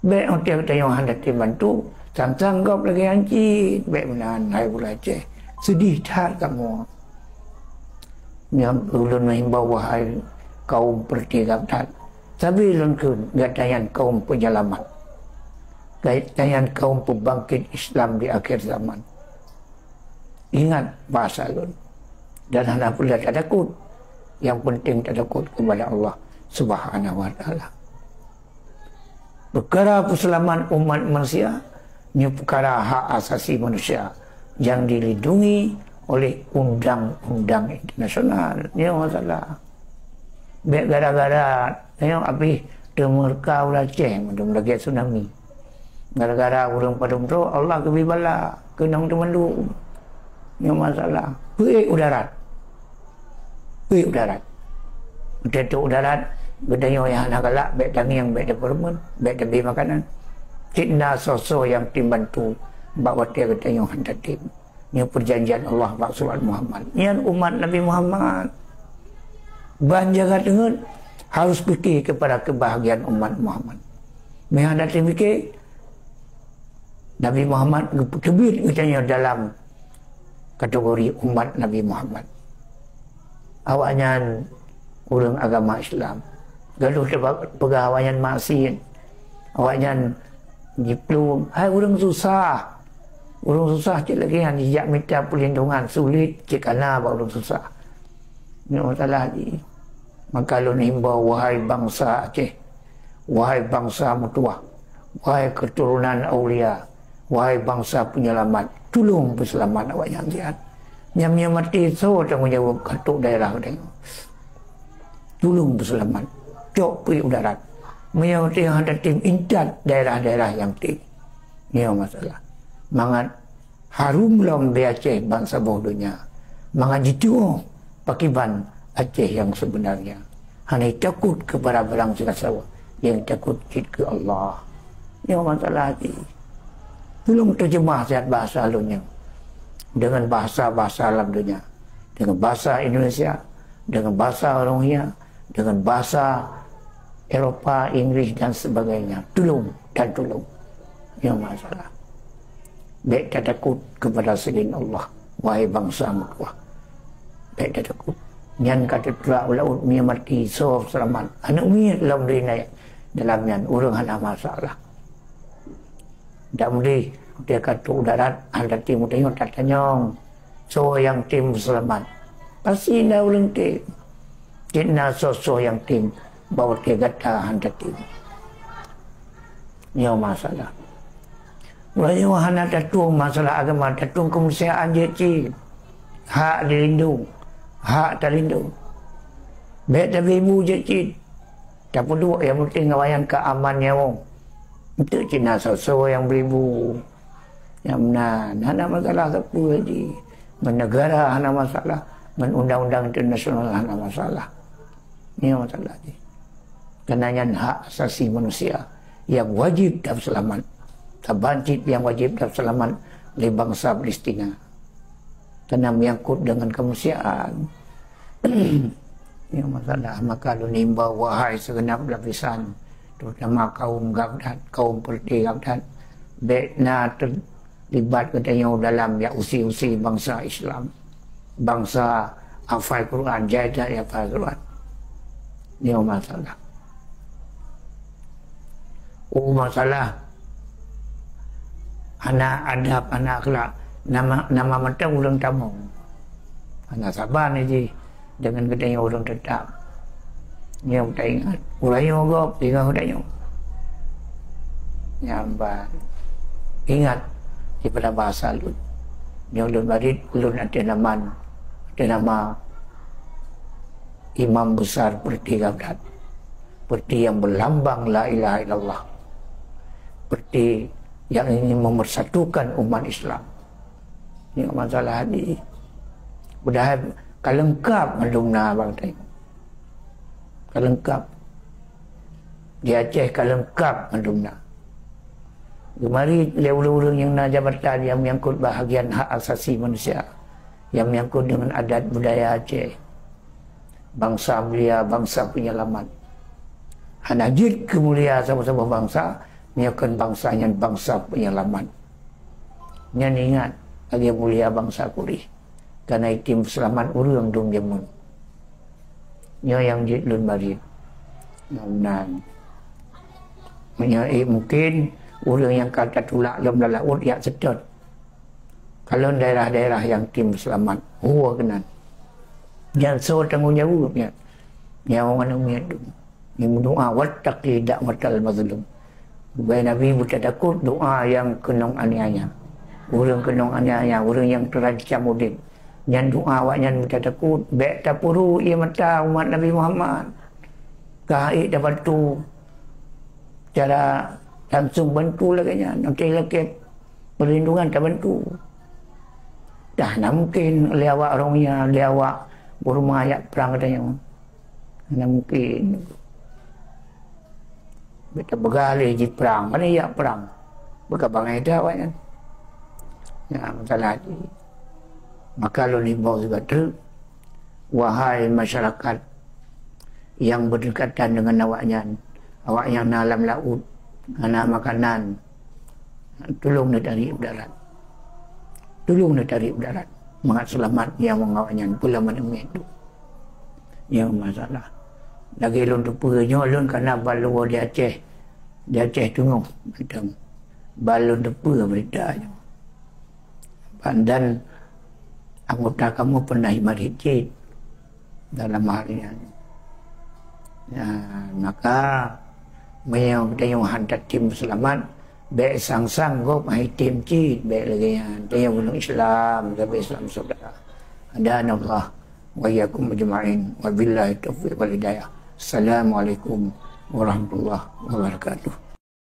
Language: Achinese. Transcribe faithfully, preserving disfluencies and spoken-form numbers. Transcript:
Bék watée geutanyoe hana tém bantu, sang-sang gob lagée hanci, bék meunan, hai ureuëng Aceh. Seudeh that kamoe. Nyoe ulôn meuhimbau, wahai kaum peureuti gabdat, sabe lôn kheun, gata nyan kaum penyelamat. Gata nyan kaum peubangkét Islam di akhir zaman. Ingat bahasa lôn. Dan hana peureulée tatakot. Nyang penting tatakot kepada Allah Subhanahu wa Taala. Peukara peuseulamat umat manusia, nyoe peukara hak asasi manusia nyang dilindungi oleh undang-undang internasional. Nyoe masalah. Bék gara-gara nyoe abéh teumeureuka ureuëng Aceh mandum lagée tsunami. Gara-gara ureuëng padum droe, Allah geubri bala keunong teumandum. Nyoe masalah. Peuék u darat. Peuék u darat. Teutuk u darat, geutanyoe nyang hana galak, bék tangieng, bék tapeureumeun, bék tabri makanan. Cit na soe-soe nyang tém bantu bak watée geutanyoe hana tém. Nyoe peurjanjian Allah bak surat Muhammad. Nyan umat Nabi Muhammad. Ban jaga teungeut harus pike kepada kebahagiaan umat Muhammad. Meuhana teumiké, Nabi Muhammad geupeuteubiet geutanyoe dalam kategori umat Nabi Muhammad. Awaknyan ureuëng agama Islam. Gadoh teuba-, peugah awaknyan maksiet. Awaknyan jiplueng, hai ureuëng susah. Ureuëng susah cit lagée nyan jijak mita peulindungan, sulet cit kana bak ureuëng susah. Nyoe masalah jih. Maka lôn himbau, wahai bansa Aceh, wahai bansa meutuwah, wahai keuturonan aulia, wahai bansa penyelamat, tulông peuseulamat awaknyan siat. Nyang meunyoe maté, soe tanggong jaweueb keu daerah geutanyoe? Tulông peuseulamat. Cok peuék u darat. Meunyoe maté hana tém, intat daerah-daerah nyang tém. Nyoe masalah. Mangat harum lom bée Aceh ban saboh donya, mangat jituoh pakiban Aceh nyang sebenarnya. Hana takot kepada barang silasawa, nyang takot cit keu Allah. Nyoe masalah jih. Tulông teujeumah siat bahasa lôn nyoe deungon bahasa-bahasa lam donya, deungon bahasa Indonesia, deungon bahasa Rohingya, deungon bahasa Eropa, Inggris dan sebagainya. Tulông dan tulông. Nyoe masalah. Bék tatakot kepada selain Allah, wahai bansa meutuwah. Bék tatakot. Nyan ka teutulak u laôt, meunyoe maté, soe seulamat? Aneuëk miet lom rinai dalam nyan, ureuëng hana masalah. Dak meudeh, watée ka trok u darat, hana tém geutanyoe, tatanyong, soe nyang tém peuseulamat? Pasti na ureuëng tém. Cit na soe-soe nyang tém, bak watée gata hana tém. Nyoe masalah. Meunyoe hana tatueng masalah agama, tatueng keumanusiaan jeuet cit. Hak dilindong, hak talindong. Bék tabri bu jeuet cit. Tapeuduek nyang penting awaknyan ka aman nyawöng. Eunteuk cit na soe-soe nyang bri bu. Nyang meunan, hana masalah sapeue jih. Ngon neugara hana masalah, ngon undang-undang internasional hana masalah. Nyoe masalah jih. Karena nyan hak asasi manusia nyang wajéb tapeuseulamat. Saban cit nyang wajéb tapeuseulamat lé bansa Palestina. Karena menyangkut dengan kemanusiaan. Nyoe masalah, maka lôn imbau, wahai segenap lapisan, terutama kaum gabdat, kaum peureuté gabdat, bék na terlibat geutanyoe dalam jak usi-usi bansa Islam, bansa hafai Quran, jai that hafai Quran. Nyoe masalah. Oh, masalah hana adab, hana akhlak, nama, nama mantong ureuëng tamong. Hana saban jih deungon geutanyoe ureuëng teutap. Nyoe taingat, ureuëng nyoe gob tinggai geutanyoe. Nyan ban ingat daripada bahasa lôn. Nyoe lôn barit ulôn ateueh nama, ateueh nama Imam Besar Perti Gabdat. Seperti yang berlambang la ilaha illallah. Seperti yang ingin mempersatukan umat Islam. Ini masalah hadis. Padahai ka leungkab mandum na bang tadi. Ka leungkab. Di Aceh ka leungkab mandum na. Geumari lé ureuëng-ureuëng nyang na jabatan nyang menyangkut bahagian hak asasi manusia, nyang menyangkut dengan adat budaya Aceh. Bansa mulia, bansa penyelamat. Hana jeuet keu mulia saboh-saboh bansa, Nyoe kon bansa nyan bansa penyelamat. Nyan ingat, lagée mulia bansa Quraisy. Karena item seulamat ureuëng dum jameun. Nyoe nyang jeuet lôn barit. Mudah-mudahan. Meunyoe, eh, mungkin ureuëng nyang ka tatulak lom lam laôt jak seutôt. Kalon daerah-daerah nyang tem seulamat, hue keunan. Nyan soe tanggong jaweueb nyan? Nyawöng aneuk miet tu. Nyang meudoa, "Wattaqi da'watal mazlum." Keubai Nabi beutatakot doa nyang keunong aniaya. Ureuëng keunong aniaya, ureuëng nyang teurancam udeb. Nyan doa awaknyan beutatakot. Bék tapeuru ié mata umat Nabi Muhammad. Ka ék tabantu cara langsung bantu lagée nyan. Oke, lakée perlindungan tabantu. Dah na mungkin lé awak Rohingya, lé awak Burma jak prang geutanyoe. Na mungkin. Bék tapeugah lé jiprang, mana jak prang. Beuka bangai dah awaknyan. Ya, masalah hati. Maka lôn imbau sigoe treuk, wahai masyarakat nyang berdekatan dengan awaknyan, awaknyan na lam laôt, hana makanan, tulông neutarék u darat. Tulông neutarék u darat. Mangat seulamat nyawöng awaknyan, peulamat umat tu. Nyang masalah. Lagée lôn teupeue nyoe lôn kana ban lôn di Aceh. Di Aceh Teungoh, mantong. Ban lôn teupeue beurita nyoe. Dan anggota kamoe pernah jimarit cit dalam hal nyan. Ya, maka, meunyoe geutanyoe han tatem seulamat, bék sang-sang gob hai tem cit, bék lagée nyan. Tanyoe ureuëng Islam, sabe Islam saudara. Hadanallah wa iyyakum ajma'in. Wabillahi taufiq wal hidayah. Assalamualaikum warahmatullahi wabarakatuh.